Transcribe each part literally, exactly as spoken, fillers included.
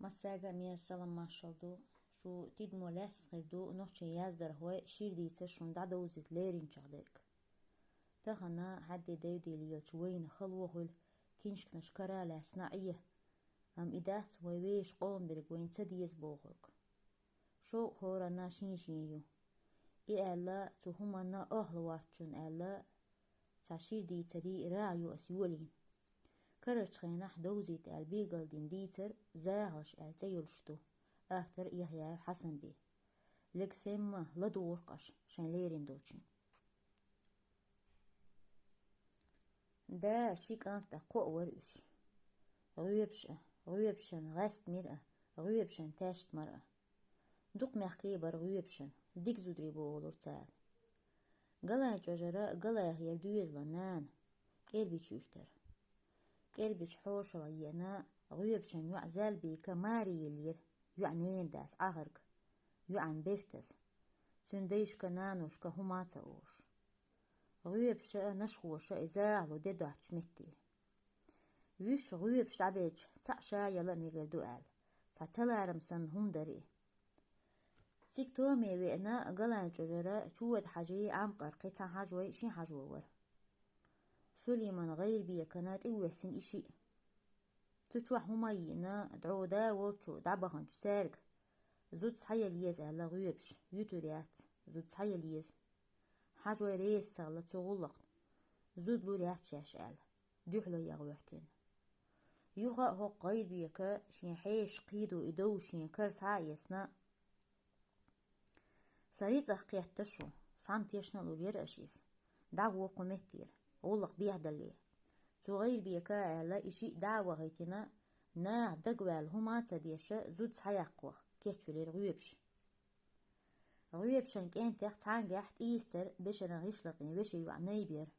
Массаьга а мера салам-маршалла ду. Шу тидмо лаьцна хир ду нохчийн яздархой шира дийцар шуна дӀадовзийта леринчух дерг. Тахана хьадде девдийла елча вайна хало хуьлу киншканаш кара а лаьцна Ӏе, амма и дац вай вешан къоман берг вайна ца деза бохург. Шовкъ хӀоранна шен-шен ю. И аьлла, цу хӀуманна охьалуш воцчунна аьлла, цхьа шира дийцарий рагӀ ю ас йолийна. Карарчу хенахь довзийта аьлла билгалдина дийцар «ЗагӀалш» аьлла цӀе йолуш ду, автор Яхъяев Хьасанбий. Лексемма ладугӀурх аша шайн лерина долчуьнга. Да, ши кӀант а, кхоъ вара уьш. ГӀоьпаш а, гӀоьпашан гӀаьстмир а, гӀоьпашан таьштмар а. Дукха мехкарий бара гӀоьпашан, дика зударий бохура царна. Галайн чӀожара галайхера доьзалан нана, КӀербич юьртара. КӀербич хьошалгӀа еана, гӀоьпашан йоӀ Залбика маре йиллера, йоӀан ненан дас Ӏахарга, йоӀан бертаза. Цуьнан дайшка-наношка хӀума а ца олуш. ГӀоьпаша а, нашхоша а и захало де доцучу метте. Вуьш гӀоьпаш дӀабелча, цхьаъ ша яла а мегар ду аьлла, цхьа цаларам санна хӀума дара и. Цига томе веана Галайн чӀожара Чода-Хьажий, Ӏамкъаркхий цхьа хьажой, ши хьажо вара. Сулиман, ГӀайрбекана тӀевоьссина и шиъ. Цу чохь хӀума а йиъна, дӀо да волчу дӀабаханчу цаьрга: «Зуда схьаяла еза», — аьлла гӀоьпаш, юьтур яц, зуда схьаяла еза. Хьажой реза ца хилла цу гӀуллакхна, зуда лур яц шаьш аьлла, дуьхьало ян гӀоьртина. Юха а хӀокху ГӀайрбека шен хьешан кхийдо и дов шен кара схьа а эцна, Сан рицкъах кхетта шу, схьа-м тешна а лур яра аша иза. ДӀагӀо кху меттера, гӀуллакх бехьадалле. Цу ГӀайрбека а аьлла, и шиъ дӀа а вахийтина, наха дагаваьлла хӀума а ца деш, зуда схьаяккха ваха, кечвелира гӀоьпаш. ГӀоьпашан кӀентех цхьаьнгахь тӀийстара Бешаран гӀишлакхийн вешин йоӀ Найб яра.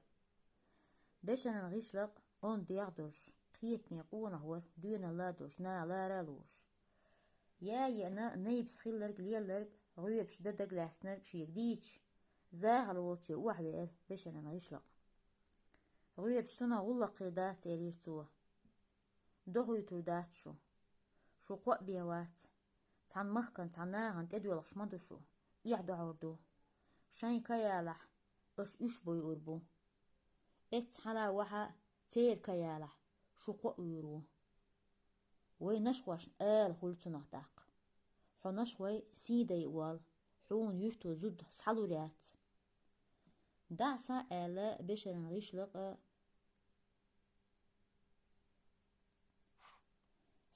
Бешаран гӀишлакъ онда дегӀ долуш, кхетаме къонах вара, доьналла а долуш, наха лара а лоруш. Я еана, Найбас хилларг, лелларг, гӀоьпаш дан дагалаьцнарг шега дийцча, захало волче охьавеара Бешаран гӀишлакъ. «ГӀоьпаш, цунах гӀуллакх хир дац», — элира цо. «Дохуьйтур дац шу. Шу кхоъ бен вац. Цхьана махкана, цхьана нахана тӀедоьлхуш ма ду шу. Эхь дохьур ду. Шайн ка ялахь, аша уьш бойур бу. Эцца хьала вахьа, церан ка ялахь, шу кхоъ вуьйр ву. Вай нашхошна ала хуьлу цунах даккха. Хьо нашхой сий дайа волу, хьуна юьрто зуда схьалур яц». ДӀа а схьа а аьлла, Бешаран гӀишлакъа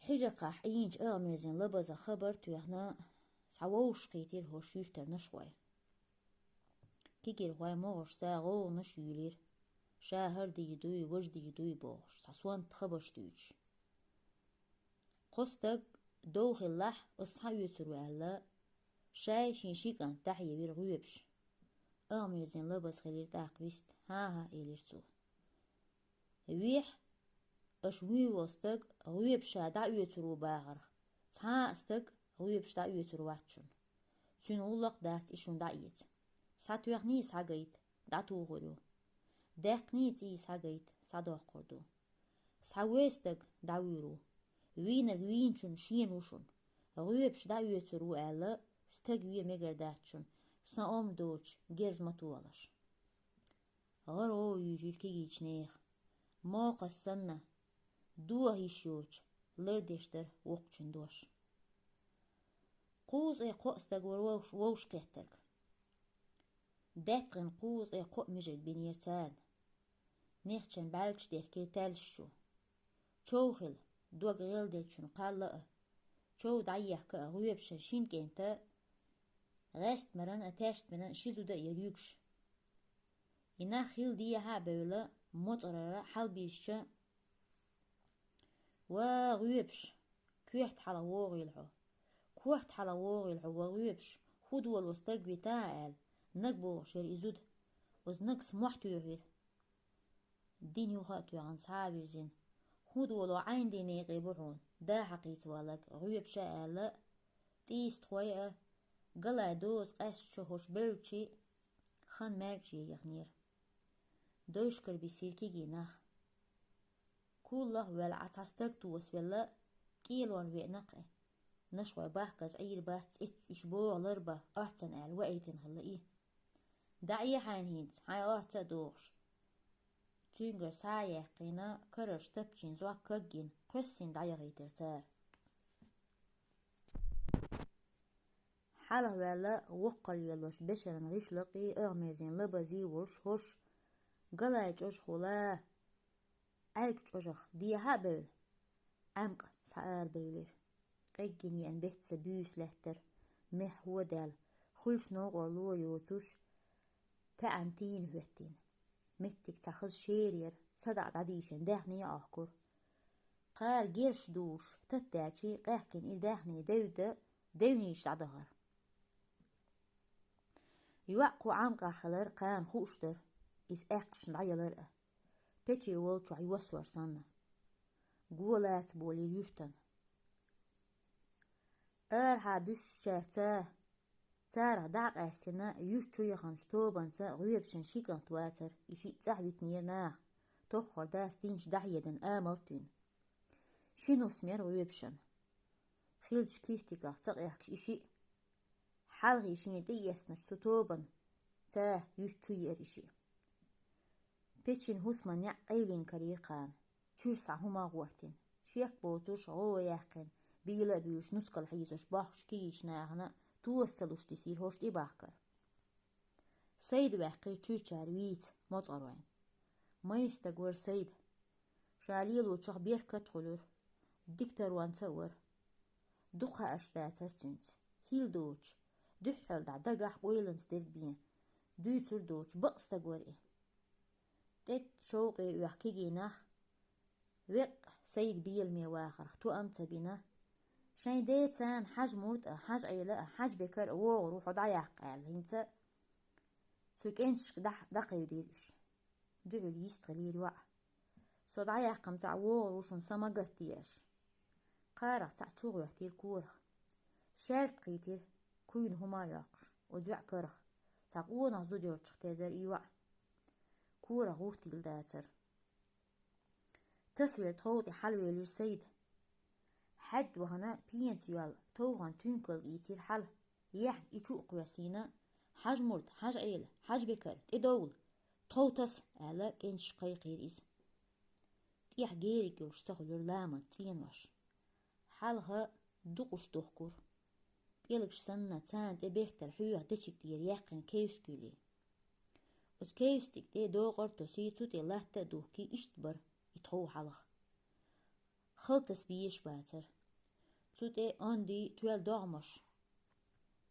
хьижакхахь Ӏийначу Агамирзин лабаза хабар тоьхна, схьа вовшахкхийтира хӀорш юьртара нашхой. Кегийрхой могӀаршца гӀовгӀанаш а юьйлира, ша хӀара дийр дуй, важа дийр дуй бохуш, цхьа сонта хабарш дуьйцуш. Кхо стаг дов хиллахь, ас схьаоьцур ву аьлла, шай шен ши кӀант дӀахьевира гӀоьпаш. Агамирзин лабаза хилира тӀаккха вист. «ХӀан-хӀа», — элира цо. «Вехь, аша вуьйр волу стаг гӀоьпаш ша дӀаоьцур ву бахарх, цхьа а стаг гӀоьпаш дӀаоьцур вац шуна. Цуьнан гӀуллакх а дац и шуна дӀаэца. Схьатоьхний, схьагайта, дӀатухур ю. Даьккхний, цӀий, схьагайта, схьадоккхур ду. Схьа вуьйр стаг дӀавуьйр ву. Вийнарг вийначунна шена ву шуна. ГӀоьпаш дӀаоьцур ву аьлла, стаг вен мегар дац шуна, сан омра доцуш герз ма толаш». ГӀара гӀовгӀа юьйжира кегийчу нехан. Мокхаза санна, доха йиш йоцуш, лардеш дара воккхачун дош. Кхузткъе кхоъ стаг вара вовш-, вовшахкхеттарг. Даьттахйина кхузткъе кхоъ мижарг бинера царна. Нехчан бӀаьлгаш дехкира таьллаш чу. Чов хилла, дог гӀелделлачун кхалла а, чов дӀаехка а гӀоьпашан шина кӀента гӀаьстмаран а, таьштмаран а ши зуда а яра юьгуш. И нах хилла дехьа а бевлла, моцӀарара хьалабийшича: «Ва гӀоьпаш, коьрта хьалха вогӀийла хьо! Корта хьалха вогӀийла хьо, ва гӀоьпаш, хӀун доло стаг вита а», — аьлла, наг бохуш яра и зуда. Оцу нагас мохь туьйхира. Дин юха а тоьхна схьа а вирзина: «ХӀун доло Ӏайн дийне къе бу хьуна, да хьакхийца валларг гӀоьпаш а», — аьлла, тӀийстахой а, галай доза къаьстачу хӀорш бевлчи, хан маьркӀаже яхнера. Дойшкара бисира кегий нах. Куллах а ваьлла, Ӏа цхьа стаг тосавелла, кӀелонна веана-кх и. Нашхой бахказа Ӏийр бац, эццуш бохалар ба, орцан аьлла ваийтина хилла и. ДӀаӀе хьайна хӀинца, хьайн орца а дохуш. Цуьнгара схьа а яьккхина, карарчу тапчийн зӀок кагйина, кхоьссина дӀаяхийтира цара. Хьалха ваьлла воккхалла лелош Бешаран гӀишлакхий, агӀмерзийн лабазий волуш хӀорш, галай чӀожахула, Ӏаьрга чӀожах дехьа а бевлла, Ӏамкъа схьа арабевлира. Къеггина еана беттаса буьйса лаьттара, меххо а даьлла, хуьлуш новкъарло а йоцуш, таьӀан тийна хӀоьттина. Меттиг цхьа хаза шера яра, садаӀа дӀадийшина даьхний а Ӏохкура. Кхара герш дузуш, тата даьчий, къаьхкина и даьхний девда, девнийша дӀадахара. ЙоӀ кху Ӏамкъахь хилар кхана хууш дара, иза аьккхашна дӀаялар а. Печи волчохь йоссор санна. Го лаца болийра юьртана. Арахьа буьссучаьрца, царах дӀа а къаьстина, юьрта чу яханчу тобанца гӀоьбашан ши кӀант вацара, и шиъ цӀахь витинера наха, тоххара дас динчу дӀахьедан амалт вина. Ши нус мера гӀоьбашан. Хиллачу киртигах ца къехкаш и шиъ. Хьалхе шена тӀеэцначу цу тобанца юьрта чу еара и шиъ. Печин хӀусаман неӀ къевлина карийра кхана, чуьра схьа хӀума а гӀортина. Шек боцуш, гӀо а яьккхина, бийла а буьйлуш, нускал хьийзош бохкучу кегийчу нахана тоса ца луш дисийра хӀорш тӀебахкар. Сайда ваьккхира чуьрчара вийца, мозкъаройн. Майра стаг вара Сайда. Ша лелочух беркат а хуьлура, дикторонца а вара. Дукха хаарш дацара цуьнца. Хилла доцуш, дуьххьал дӀа дагахь ойланца дерг бен, дуьйцур доцуш, бакъ стаг вара и. ТӀетта шовкъе оьху кегий нах, веккъа Сайда беламе вахарх тоам ца бина, шайн ден царна Хьажа-Мурд а, Хьажа-Ӏела а, Хьажа-Бекар а вогӀур ву хьо дӀаяьккха аьлла, хӀинца цу кӀенташка дӀа-, дӀакхевдийра уьш. Дуьхьал йистхилийра йоӀ. Со дӀаяьккхам цхьаъ вогӀур ву шуна са ма гатде аша. Кхарах цхьаъ чу гӀоьттира корах. Шаьлта кхийтира, куйна хӀума а йоккхуш, оцу йоӀа карах. Цхьа къонах зуда йолчух тера дара и йоӀ. Корах гӀуртийла дацара. Тасвер тхов тӀе хьалавелира Сайда. Хьаьдда вахана пенца йоьлла товхан туьнкалг ийцира хьала. Яьхьна и чу а кхоьссина, Хьажа-Мурд, Хьажа-Ӏела, Хьажа-Бекар, тӀедовла! Тхов таса! аьлла, кӀенташка кхайкхийра иза. ТӀехь гериг йолуш ца хуьлура ламанца цӀенош. Хьалха дукъуш духкура. ПӀелгаш санна, царна тӀе бертара хьоьху дечиг тӀера яьккхина кевс куьйлий. Оцу кевсатӀиг тӀе докъар а тосий, цу тӀе латта а духкий, иштта бара и тхов хьалха. Хала таса безаш бацара. Цу тӀе онди тоьлла догӀмаш.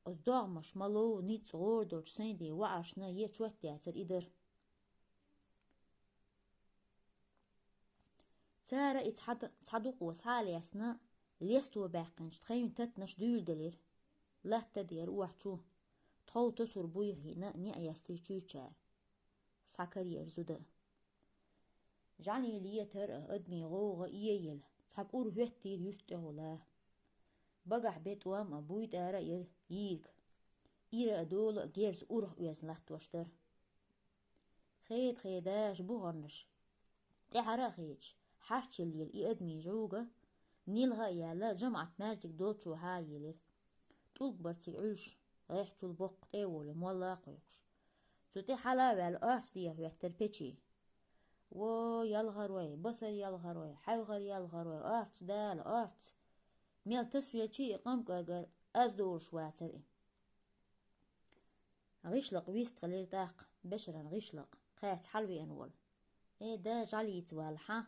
Оцу догӀмаш ма лов ницкъ гӀора долчу Сайдин ваӀашна е чот яцара и дар. Цара и цхьа д-, цхьа дукъо схьа а лаьцна, лесто баьккхинчу тхевнан татанаш дуьйладелира. Латта а деара охьа чу, тхов тосур буй хиъна, неӀ яьстира чуьрчара. Схьа кариера зуда. ЖӀаьлин летар а, адамийн гӀовгӀа а ела, цхьа кӀур хӀоьттийра юьрта тӀехула. Багахь бен тӀом а, буй тӀара а яра йийриг. Ира а, дола а герза урах оьзна латтош дара. Хеда-хеда бухарнаш тӀаьхьара а хедаш, хьарчаеллера и адамийн жӀуга, нилха а яьлла, жамаӀат маьждиг долччохьа а елира. ТӀулг бара цига Ӏуьллуш, гӀеххьачул боккха тӀе а волий, молла а кхойкхуш. Цу тӀе хьала а ваьлла, орца деха хӀоьттира Печи. Во, ялхарой, басар ялхарой, хьаьвхар ялхарой, орца дала, орца! Мел тасавелчий и къамкӀаргар аз долуш вацара и. ГӀишлакх вистхилира тӀаккха, Бешаран гӀишлакх, кхаьчча хьалавеана волу. Э, да, жӀаьлийца валла хьан?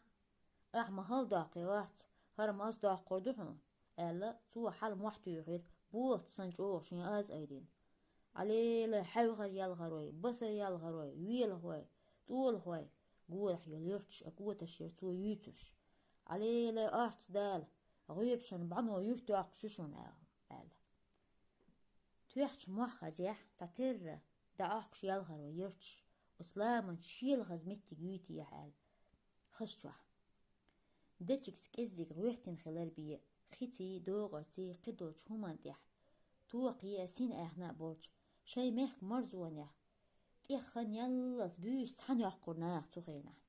Ахьа ма хала доккхий орца, хӀара ма ас доккхур ду хьуна, аьлла, цо хьала мохь туьйхира, болатца санна чӀогӀа шен аз айдина. Ӏалелай, хьаьвхар ялхарой, басар ялхарой, велахой, тӀолахой, горахь йолу юьрташ а коташ яра цо юьйцуш. Ӏалелай, орца дала, гӀоьбашан бӀано юьрт йоккхуш ю шуна, аьлла. Тоьхча мохь хазехь, цхьатерра дӀаохкуш ялхаро ярташ, оцу ламанчу шелахаза меттиг юйтехьа аьлла, хаза чохь. Дечигца кӀеззиг гӀоьттина хилар бен, хиций, догӀарций, кхидолчу хӀуманна тӀехь, тохий а, сина аьхна а болчу, шайн мехкан марзонехь, тӀех хан яллалц буьйса цхьаьна йоккхура наха цу хенахь.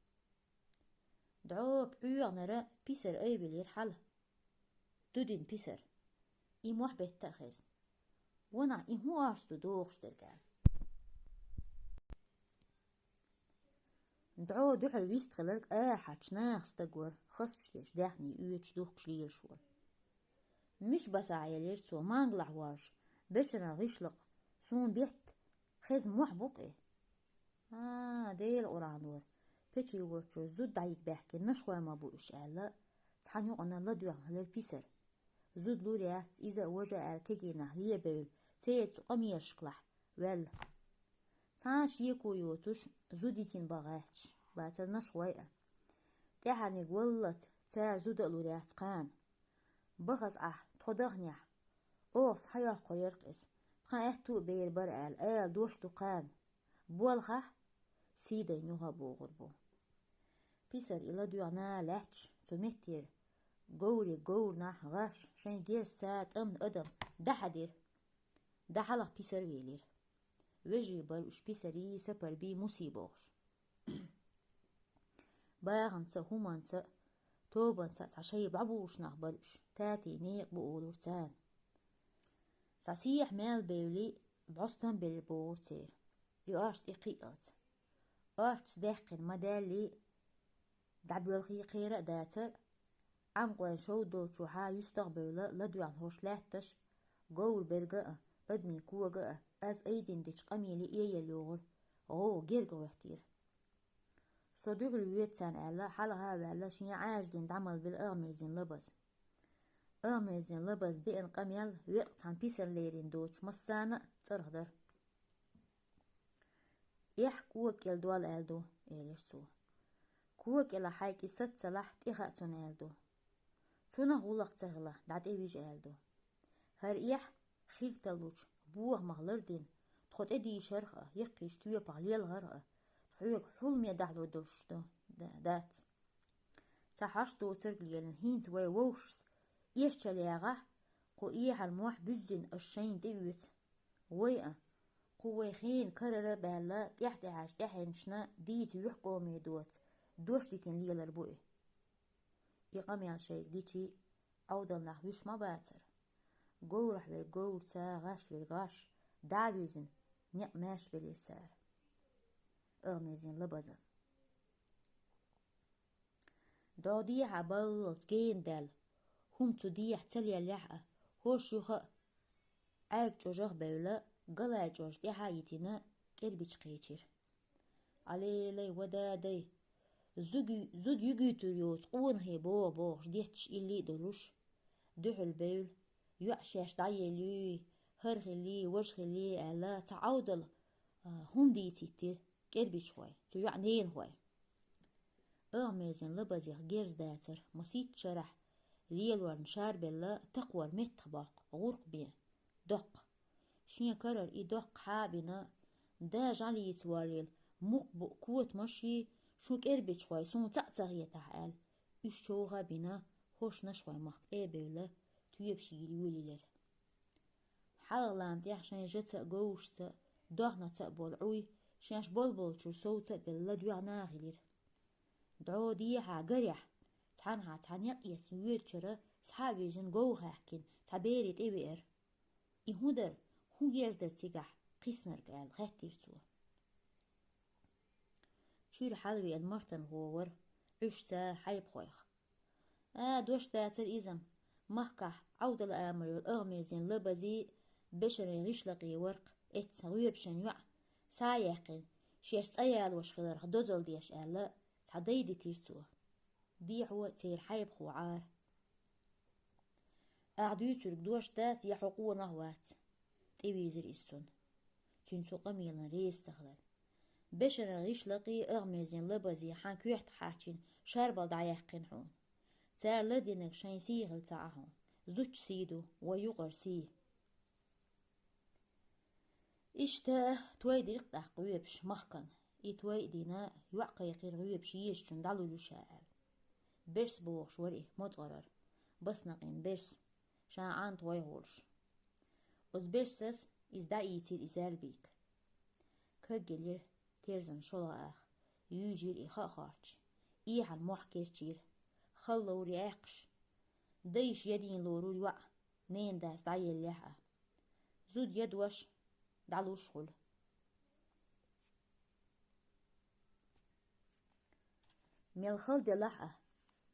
ДӀопа ӀоьгӀнара писар айвелира хьала. Дудин писар. И мохь бетта а хезна. Ванах, и хӀун орц ду дохуш дерг аьлла. ДӀо дуьхьал вист хиларг ахьарчу наха стаг вара, хасбаш деш, даьхний оьцуш, духкуш лелаш вара. Муьш басахь елира цо, мангалахь воьлуш, бешаран гӀишлакъ, суна бетта хезна мохь бу-кх и. А, Делан Къуръан вара, печи воцчуьра зуда дӀайига баьхкина нашхой ма бу уьш аьлла, цхьана юкъана ладоьгӀна хилира писар. Зуда лур яц, иза а, важа а аьлла кегий нах лебевлла, церан цу къамелашкахь ваьлла. Цхьана шеко йоцуш, зуда йитина бан гӀаьтташ бацара нашхой а. ТӀаьхьарниг валлалц цара зуда а лур яц кхана. Бахаза Ӏа, тхо даханехь, оха схьайоккхур яра-кх иза, тхан аьтту а бер бара аьлла, ала дош ду кхана. Болхахь, сий дайна юха а богӀур бу. Писар и ладоьгӀна лаьтташ, цу меттера говриг говр нах, гӀаш, шайн герзаца тӀамна адам дӀахьаьдира. ДӀахьалха писар велира. Вежарий бара уьш писарий, сапарбий, мусий бохуш. Бахамца а, хӀуманца а, тобанца а цхьа шайга дӀаболуш нах бара уьш, татий некъа бу олура царна. Цхьа сехьа мел бевлли, бӀостам белира бохура церан. И орц тӀе кхиалц. Орцаца даьккхина ма-даьллий, дӀабоьлхий кхера а дацара, Ӏамкъойн шовда долчухьа юьстах а бевлла, ладоьгӀна хӀорш лаьтташ, говр берга а, адамийн кога а, аз айдина дечу къамеле эял йогӀура, гӀовгӀа герга гӀоьттира. Со дуьхьал воьду царна аьлла, хьалха а ваьлла, шен Ӏаьржа дина дӀамалбелла АгӀмерзин Лабаз. АгӀмерзин Лабаз деана къамел веккъа цхьана писар лерина доцуш массарна а цӀарах дара. «Эхь кога кӀел дол аьлла ду», — элира цо. «Кога кӀелахь хьайга и саццалахь, тӀе хаьа цунна аьлла ду. Цунах гӀуллакх ца хилахь, дӀа тӀе вижа аьлла ду. ХӀара эхь хирталлучу бохамах лардина, тхо тӀедийшарх а, яккхийчу тоьпах лелхарх а, тхоьга хьуламе дахьалур долуш ду, да-, дац. Цхьа хьашт доцург лелина, хӀинца вай вовшашца эрчалла ягӀахь, кху эхьан мохь буьззина аша шайна тӀеоьцу. Вай а, кху вай хенан карара а баьлла, тӀаьхь-тӀаьхьарчу тӀаьхьенашна дийца юьхькӀоме доцу дош дитина лелар бу и». И къамел шайга дичи, Ӏовдал нах вуьш ма бацара. Говрахь верг говрца, гӀаш верг гӀаш, дӀа а вирзина, некъ маьрша белира цара. АгӀмерзин Лабазан. ДӀо дехьа баллалц гена даьлла, хӀума цу дехьа ца леллехь а, хӀорш юха а, Ӏаьрга чӀожах а бевлла, галай чӀожа тӀаьхьа а йитина, кӀербича кхечира. «Алелай, ва дадай! Зуг-, зуда юьгуьйтур йоцу къонахий боху», — бохуш, детташ илли а долуш, дуьхьал бевлла, йоӀ шаьш дӀаеллий, хӀара хиллий, важа хиллий аьлла, цхьа Ӏовдал, а, хӀума дийца йиттира кӀербичхой, цу йоӀан ненахой. АгӀмерзин Лабазех герз дацара, масийтта шарахь лелорна шарбелла, такхор меттахбоккху гӀуркх бен доккха. Шен карара и доккха хьа а бина, да жӀаьлица воллийла, мукх буъ котамашший, шун кӀербичхой суна цхьаъ ца хетахь аьлла, уьш човха а бина, хӀорш нашхой махка тӀе а бевлла, тоьпаш йийр йолаелира. Хьалха лам тӀехь шайн жаца а, говшашца а, дохнаца а болу Ӏуй, шаьш болболчуьра совца а белла, ладоьгӀна а хилира. ДӀо дехьа гарехь, цхьанхьа цхьа некъ эцна воьдучара схьа а вирзина, гов хаьхкина, цхьа бере тӀевеара. «И хӀун дара, хӀун герз дара цигахь кхиснарг?» — аьлла, хаьттира цо. Чуьра хьалавеана мартанхо вара, Ӏуьйшца хьайбахойх. А, дош дацара иза-м, махкахь Ӏовдал-ама йолу АгӀмерзин Лабази, бешарийн гӀишлакъи вара-кх эццахь гӀоьбашан йоӀ, схьа а яьккхина, шаьш цӀа ялош хиларх дозалла деш аьлла, цхьа дай дитира цо. Дехьо а, церан хьайбахо Ӏара. «Ахь дуьйцург дош дац, я хьо къонах а вац», — тӀевирзира иза цунна. Цуьнан цу къамелан реза ца хилар. «Бешаран гӀишлакъи АгӀмерзин Лабази хьан коьртах хьарчийна шарбал дӀаяьккхина хьуна. Цара лардинарг шайн сий хила ца Ӏа хьуна. Зудчун сий ду, вайн юкъара сий». Иштта той дира-кх тӀаккха гӀоьбаша махкана. И той а дина, йоӀ кхайкхира гӀоьбаша езачунна дӀалур ю ша аьлла. Берс бохуш вара и, моцӀарара, баснакъин берс, ша Ӏанта гӀой гӀолуш. Оцу берсас иза дӀаийцира и заьлбийка. Кагйиллира терзан шолгӀа аха, юьйжира и хаа хорчу, эхьан мохь керчийра. Хала ловре аьккхаш, дайша ядийна лорура йоӀ. ненадас дӀаеллехь а. Зуда я дош дӀалуш хуьлу. Мел хала делахь а,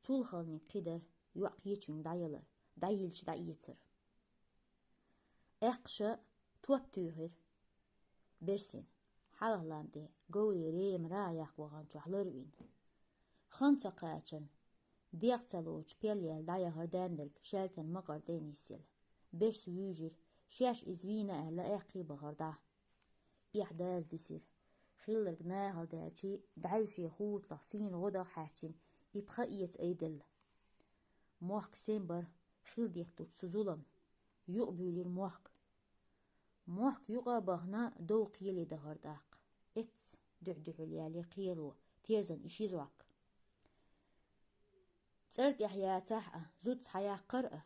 цул халаниг кхидара йоӀ кхечуьнга дӀаялар, дӀайилча дӀаэцар. Аьккхаша топ туьйхира берсина, хьалха лам тӀе говре рема рагӀ яккха ваханчохь ларвина. Хан ца кхачарна, дегӀ ца лоцуш пел яьлла дӀаяхара даьмнарг шаьлтан макъар тӀе нисъелла. Берс вуьйжира, шаьш иза вийна аьлла, аьккхий бахара дӀа. Эхь даза дисира. Хилларг нахала даьлчий, дӀаьвше хуталах сийна гӀодах хьаьччина, и пха эца айделла. Мохк сен бара, хила деттучу цу зулам. Юкъабуьйлира мохк. Мохк юкъа а бахана, дов кхеле дахара тӀаккха. Эццахь дуьхь-дуьхьал яьлира кхело, терзан и ши зӀок. ЦӀера тӀехь яцахь а, зуда схьаяккхара а,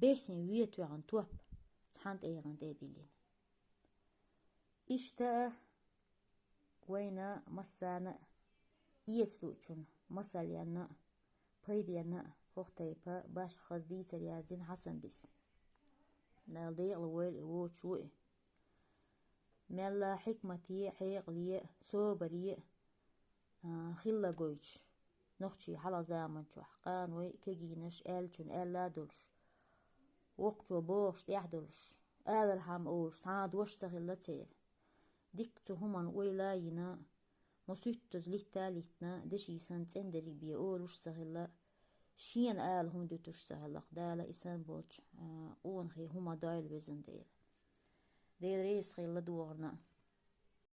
берсин вен тоьхна топ цхьана тӀегӀан тӀе а диллина. Иштта а вайна массарна а эца луучун масална а, пайденна а хӀокху тайпа башха хаза дийцар яздина Хьасан-Бис. Дала декъала войла и вочу ву и. Мелла хьикмате, хьекъале, собаре, а, хилла гойтуш, нохчий хьалха заманчохь къаной, кегийнаш аьллачун аьлла а долуш, воккхачо бохуш тӀехь а долуш, алархьама олуш, цхьа а дош ца хилла церан. Дикка цу хӀуманна ойла а йина, мосуьттаза литта а литтина, деши санна цӀендерриг бен олуш а ца хилла, шена ала хӀума дуьтуш а ца хилла-кх Дала и санна болчу, а, къонахе хӀума дойла везан Дела. Дела реза хила догӀарна.